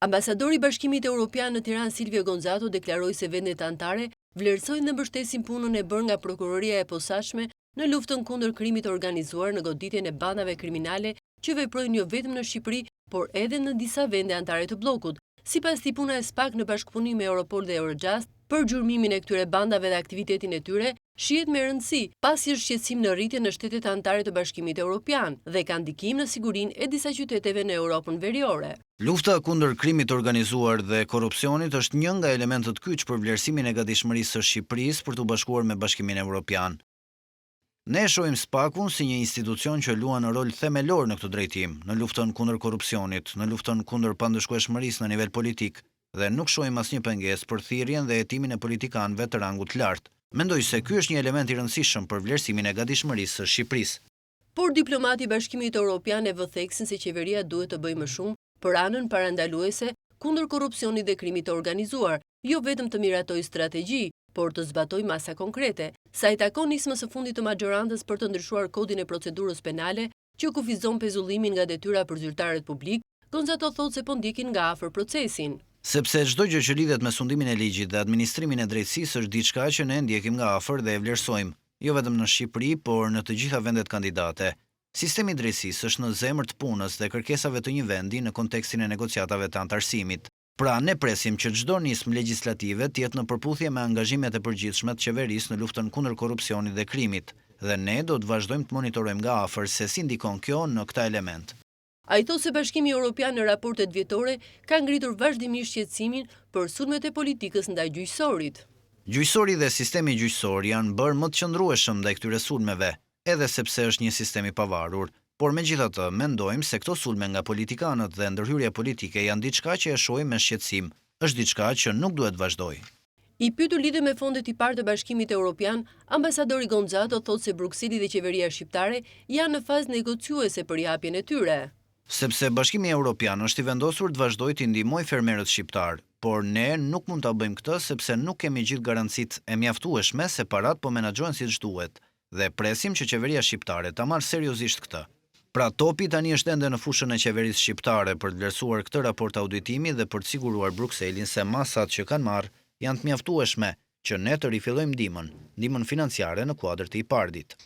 Ambasadori i Bashkimit Europian në Tiranë Silvio Gonzato deklaroi se vendet anëtare vlerësojnë dhe mbështesin punën e bërë nga Prokuroria e Posaçme në luftën kundër krimit të organizuar në goditjen e bandave kriminale që veprojnë jo vetëm në Shqipëri, por edhe në disa vende anëtare të bllokut. Sipas tij puna e SPAK në bashkëpunim me Europol dhe Eurojust për gjurmimin e këtyre bandave dhe aktivitetin e tyre shihet me rëndësi, pasi është shqetësim në rritje në shtetet anëtare të Bashkimit Europian dhe ka ndikim në sigurinë e disa qyteteve në Europën Veriore. Lufta kundër krimit të organizuar dhe korrupsionit është një nga elementët kyç për vlerësimin e gatishmërisë së Shqipërisë për t'u bashkuar me Bashkimin Europian. Ne e shohim SPAK-un si një institucion që luan rol themelor në këtë drejtim, në luftën kundër korrupsionit, në luftën kundër pandëshkueshmërisë në nivel politik dhe nuk shohim asnjë pengesë për thirrjen dhe hetimin e politikanëve të rangut të lartë. Mendoj se ky është një element i rëndësishëm për vlerësimin e gatishmërisë së Shqipërisë. Por diplomati i Bashkimit Europian e vë theksin se qeveria duhet të bëjë më shumë për anën parandaluese kundër korrupsionit dhe krimit të organizuar, jo vetëm të miratojë strategji, por të zbatojë masa konkrete. Sa i takon nismës së fundit të maxhorancës për të ndryshuar Kodin e Procedurës Penale, që kufizon pezullimin nga detyra për zyrtarët publikë, Gonzato thotë se po ndjekin nga afër procesin. Sepse çdo gjë që lidhet me sundimin e ligjit dhe administrimin e drejtësisë është diçka që ne ndjekim nga afër dhe e vlerësojmë, jo vetëm në Shqipëri, por në të gjitha vendet kandidate. Sistemi i drejtësisë është në zemër të punës dhe kërkesave të një vendi në kontekstin e negociatave të anëtarësimit. Pra, ne presim që çdo nismë legjislative të jetë në përputhje me angazhimet e përgjithshme të qeverisë në luftën kundër korrupsionit dhe krimit, dhe ne do të vazhdojmë të monitorojmë nga afër se si ndikon kjo në këta elementë. Ai thotë se Bashkimi Europian në raportet vjetore ka ngritur vazhdimisht shqetësimin për sulmet e politikës ndaj gjyqësorit. Gjyqësori dhe sistemi gjyqësor janë bërë më të qëndrueshëm ndaj këtyre sulmeve, edhe sepse është një sistem i pavarur. Por megjithatë, mendojmë se këto sulme nga politikanët dhe ndërhyrja politike janë diçka që e shohim me shqetësim, është diçka që nuk duhet të vazhdojë. I pyetur lidhur me fondet IPARD të Bashkimit Europian, ambasadori Gonzato thotë se Brukseli dhe qeveria shqiptare janë në fazë negociuese për rihapjen e tyre. Sepse Bashkimi Europian është i vendosur të vazhdojë t'i ndihmojë fermerët shqiptarë, por ne nuk mund ta bëjmë këtë sepse nuk kemi gjithë garancitë e mjaftueshme se paratë po menaxhohen siç duhet dhe presim që qeveria shqiptare ta marrë seriozisht këtë. Pra topi tani është ende në fushën e qeverisë shqiptare për të vlerësuar këtë raport auditimi dhe për të siguruar Brukselin se masat që kanë marrë janë të mjaftueshme që ne të rifillojmë ndihmën, ndihmën financiare në kuadër të IPARD-it.